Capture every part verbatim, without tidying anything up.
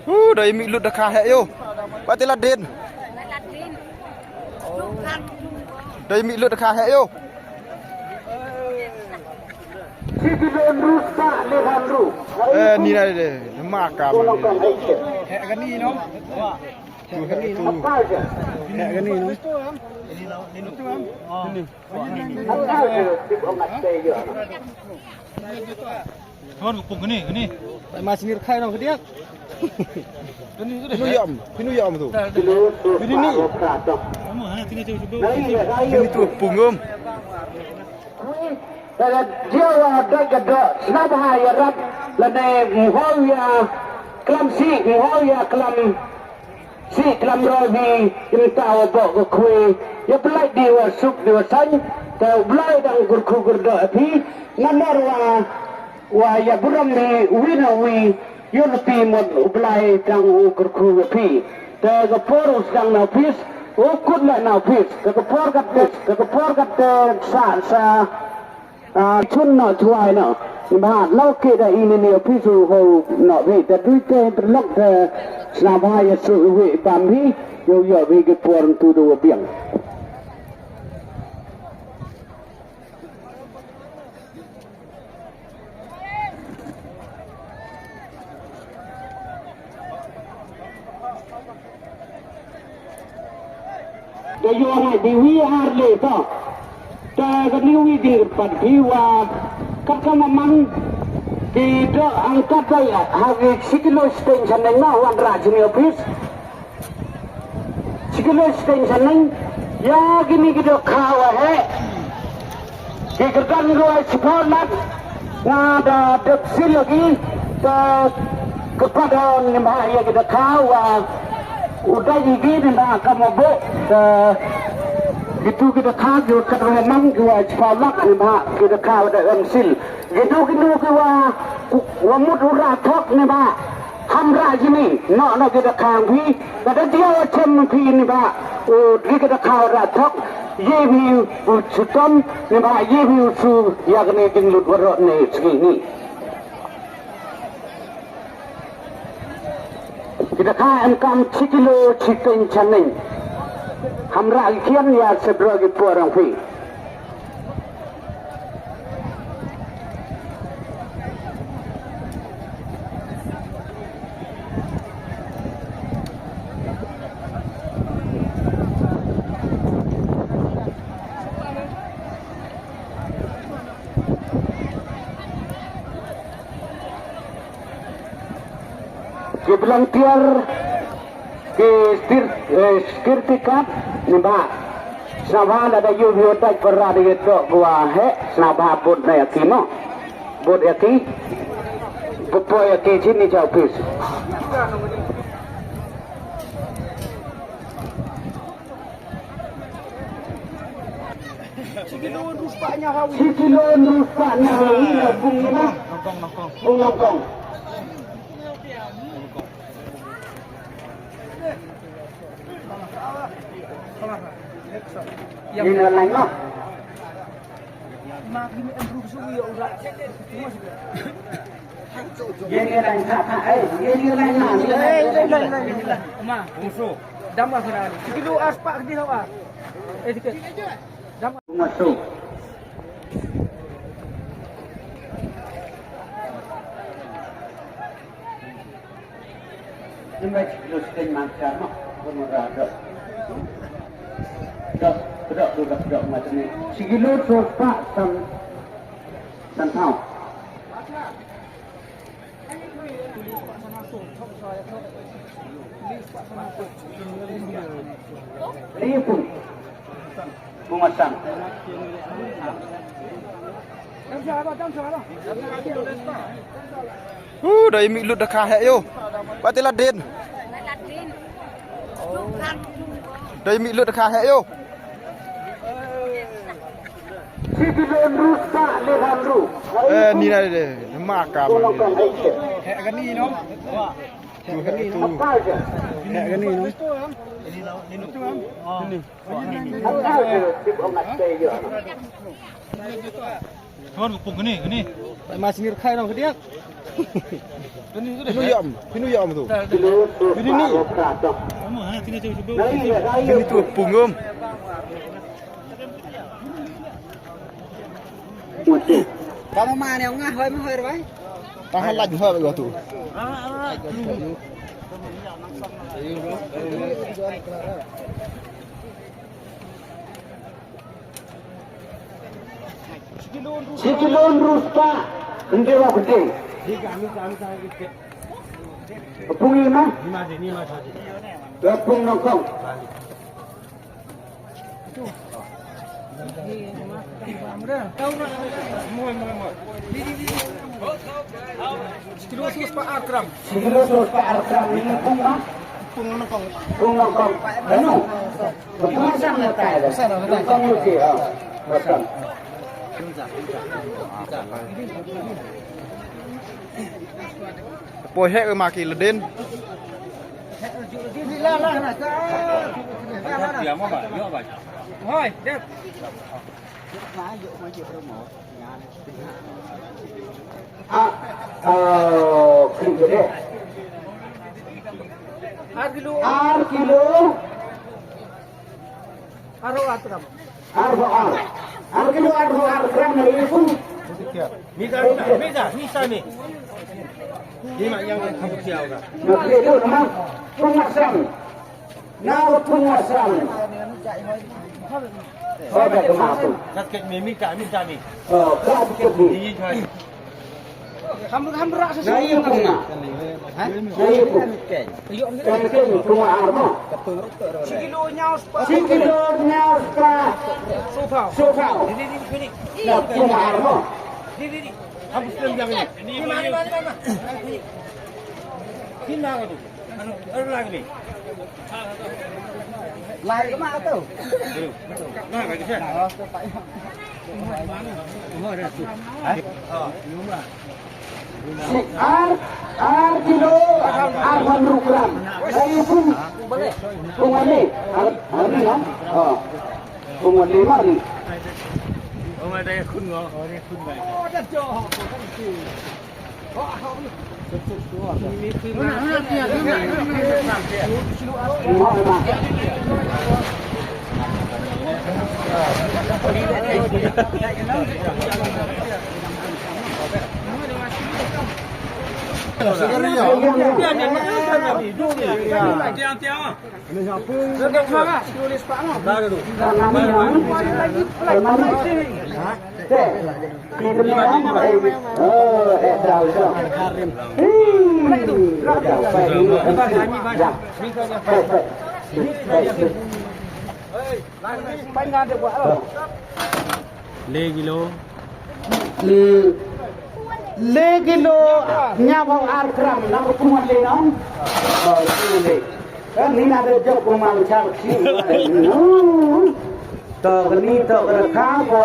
Uh, dei mih lut da kha heh ïoh. Ba te la den. Dei mih lut da kha heh ïoh. Eh, ni na de. Ma ka ma ni. Heh ka ni no. Tu heh tu. Heh ka ni no. Ni. Thon ko pung kane, kane. Pai ma sini rkhai no kadiak. Pinu yam, pinu yam tu. Pinu ni. Amo ha kini tu tu. Kini tu pung um. Daga dia wa daga da snap ha ya rap lane mhoya klam si mhoya klam. Si klam roi hi imta wa bok ka khwe. Ya pelai di wa suk di wa sain. Te u Blai dang gurkhu gurdoh phi. Namar wa wa ya burom hi wi na wi. Yun pi mut u Blai dang u gurkhu wa phi. Te ka por u sdang na office. U kut la na office. Te ka por kat pis. Te ka por kat te sa sa. Ah, chun no chuai no. Ba lo ke da ini ni office ho no we da dui te lok da sna ba ya su we bam hi. Yo yo we ke por tu do biang. Da ïoh ngai di wi ar le to. Te ka ni wi ding pat bi wa kat ka ma man ki da angkat ba ya ha ki sikilo stain chaneng ma wan ra jini office. Sikilo stain chaneng ya kini ki da khawa he. Ki kyrdan ruh ai chiphaw lak nga da dep sil lagi. Te kyrpad ha nimha ïa ki da khaw wa u dei ïa ki nimha ka mabuk. Te kitu ki da khaw ki kat ruh mang ki wa chiphaw lak nimha ki da khaw da em sil. Kitu kinu ki wa wa mut u ra thok nimha. Ham ra jini, no, no, ki da khang phi, ka da dia wa chem phi ni ba, u, di ka da khaw ra thok, ye phi u chutom, ni ba, ye phi u chu, ya ka ni ding lut wa rot ni, sngi ni. Ki da kha em kam chi kilo chi teng chaneng. Ham ra ki khian ya se bro ki por ang phi. Ki volunteer, ki stir, eh, security guard, ni ba. Sna ba lada yu yu tai para de to gua he, sna ba bot na ya ki no. Bot ya ki. Bot po ya ki chini chau pis. Sikilon ruspah nyawa wi na bung ina. Bung nongkong. Ina lain noh. Yen yen lain sa sa, eh, yen yen lain na, yen yen lain. Ma, dam ma kena. Sikilo ar spak di lawa. Eh, sikit. Dam ma. Masuk. Ni mai sikilo siteng mangsa ma, pun ora dok. Dok, dok, dok, dok, dok, macam ni. Sikilo sopak san, san tau. Ni pun. Bunga sang. Uh, dei mih lut da kha heh ïoh. Ba te la den. Dei mih lut da kha heh ïoh. Siti don rus ba le ban ru. Eh, ni na de. Ma ka ma ni. Heh ka ni no. Tu heh tu. Heh ka ni no. Ni. Thon ko pung kane, kane. Pai ma sini rkhai nong kadiak. Phin ïam, phin ïam tu. Phin ni. Phin tu pungum. Ka ma ma ne nga hoi ma hoi rai. Ta ha laj hoi ba tu. Shi kilo hynriew spah. Hynriew spah. Pung ïa ma. Pung nyngkong. Shi kilo hynriew spah ar gram. Shi kilo hynriew spah ar gram, ïa pung ma. Pung nyngkong. Pung nyngkong. Anu. Pung nyngkong na tai. Nyngkong lu ki, ha. Nyngkong. Poi heh ma ki ladin. Hoi, dep. Ah, oh, klik deh. Ar kilo. Ar kilo. Arphew ar gram. Arphew ar. Ar kilo arphew ar gram na ïa pung. Mita, mita, mita, mita ni. Ni ma yang kamu siau ka. Na klik tu nama. Pung Masang. Na pung Masang. Oh, dah kena tu. Sakit ni, mita, mita ni. Oh, kau sakit ni. Ni, ni, ni. Ham, ham rak sa. Na ïa pung na. Ha? Na ïa pung. Kan kan pung ar mo. Shi kilo hynñiew spah. Shi kilo hynñiew spah. Sofa. Sofa. Di, di, di, di. Na pung ar mo. Di, di, di. Ham stem jang ni. Ni ma, ni ma, ni ma, ni ma. Ni ma ka tu. Lai ka ma tu. Ar, ar kilo, ar hynriew gram. Ai pung, pung wan ni, ar, ar ni, ha? Ha. Pung wan ni ma ni. Le kilo. Le kilo hynñiewphew ar gram na ka pung wan le nong. Oh, le. Kan ni na da jok ko ma char si. To ni to ka kha ko.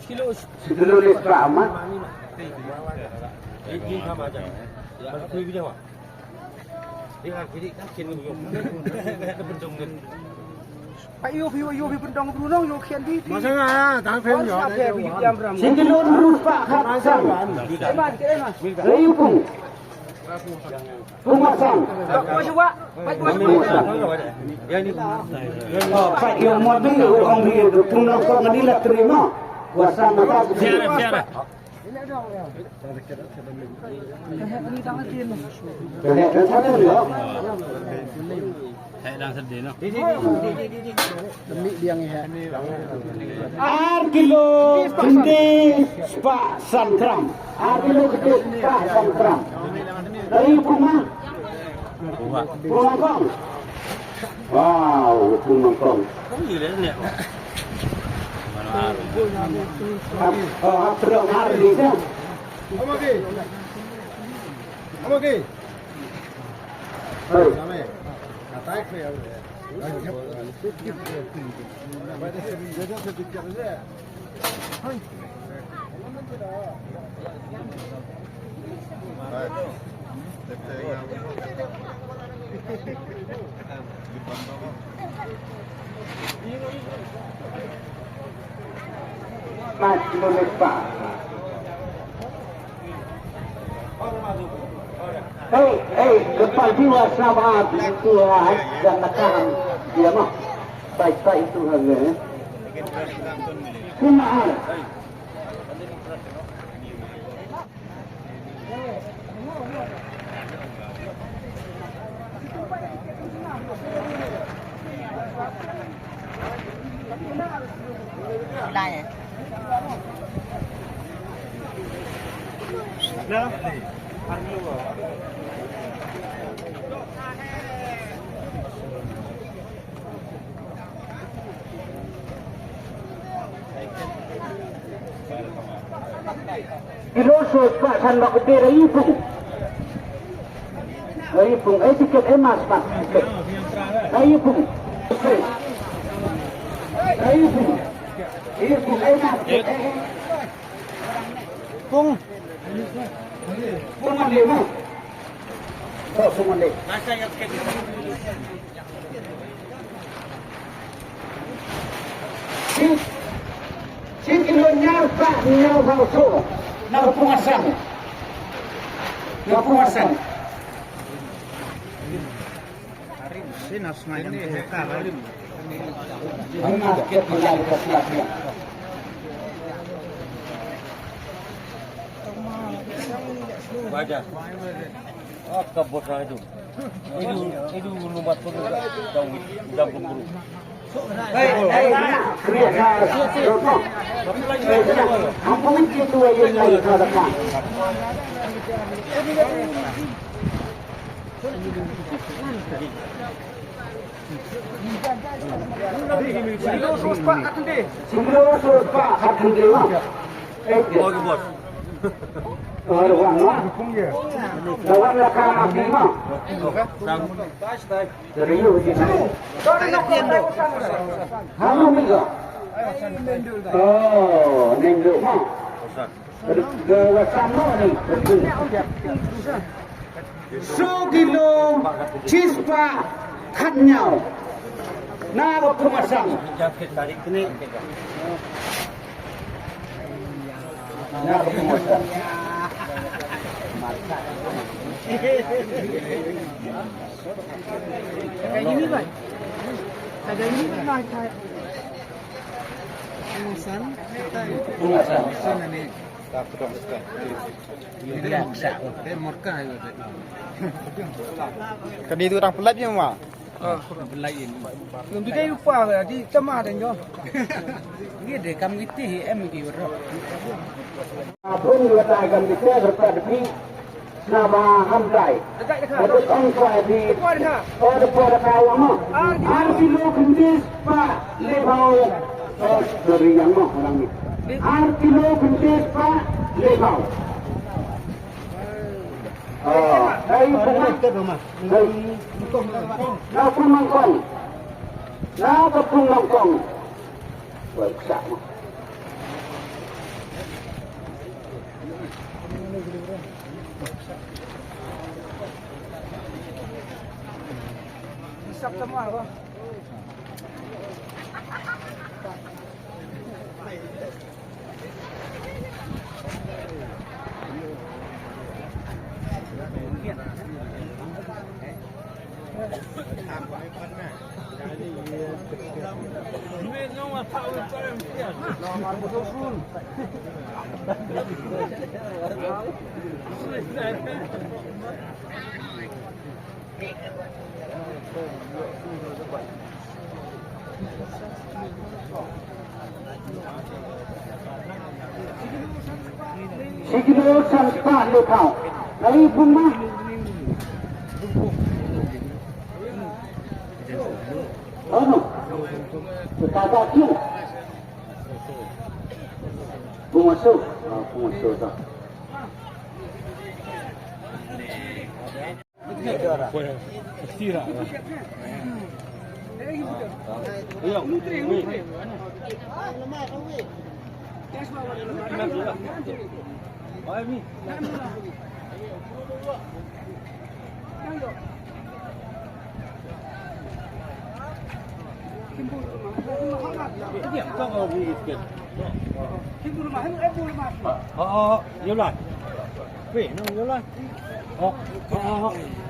Kilo leh spah ma. Ai ïoh phi, ïoh phi pyndong brunong, ïoh khian phi. Masa nga tang phi ïoh. Shi kilo hynriew spah khatsan. Ai ma, ai ma. Ai pung. Pung Masang. Pung Masang. Oh, pat ïoh mot ni, ong ni, pung nongkong ni la terima. Kuasa mata. Siara, siara. Heh dang sedih noh. Ar kilo khyndai spah san gram. Ar kilo khyndai spah san gram. Dari puma. Puma kong. Wow, pung nongkong. Kong ïa leh ne. Hap, oh, hap, terus hari ni, kan? Okay. Mat minit ba. Hei, hei, kepal jiwa sama bintu hai dan nakam dia mah. Baik-baik itu harga. Kumar. Kilo sos pa san ba kete ra ipung. Ra ipung, eh, tiket, eh, mas, mas, tiket. Ra ipung. Ra ipung. Ipung, eh, mas, tiket, eh, eh. Pung. Pung man lima. Oh, pung man lima. Shi, shi kilo hynñiew spah hynñiew phew saw. Na ka pung Assam. Na ka pung Assam. Shi na sngewthuh ka la. Hynñiew spah hynñiew phew saw. Baja. Ah, ka bos itu. Itu, itu lumpat pun udah, udah, udah berburu. Singro sos pa kat hynde. Singro sos pa kat hynde. Eh, bos, bos. Wan, wan. Wan la ka ma ki ma. Dari yu di. Hanu mi ga. Oh, nendu ma. Ga wa sam no ni. Saw kilo shispah khatñiew. Na ka pung Assam. Na ka pung Assam. Pung Assam. Pung Assam. Kane tu orang pelat je ma. Ngi dei rupa di tama dan jo. Ngi dei kam ngi ti em ngi ro. Bun rupa kam ngi ti rupa di. Naba hamdai. Dekat, dekat. Dekat, dekat. Oh, dekat, dekat, yang mah. Ar kilo khyndai spah laiphew. Oh, dari yang mah orang ni. Ar kilo khyndai spah laiphew. Oh, dari pung. Dari. Na pung Mangkong. Na ka pung Mangkong. Wai, ksah mah. Shi kilo san spah laiphew. Ai, pung ma. Ano? Ka da ki. Pung Assam. Ah, pung Assam ta. Oh, oh, oh, Yola. Wait, no, Yola. Oh, oh, oh, oh.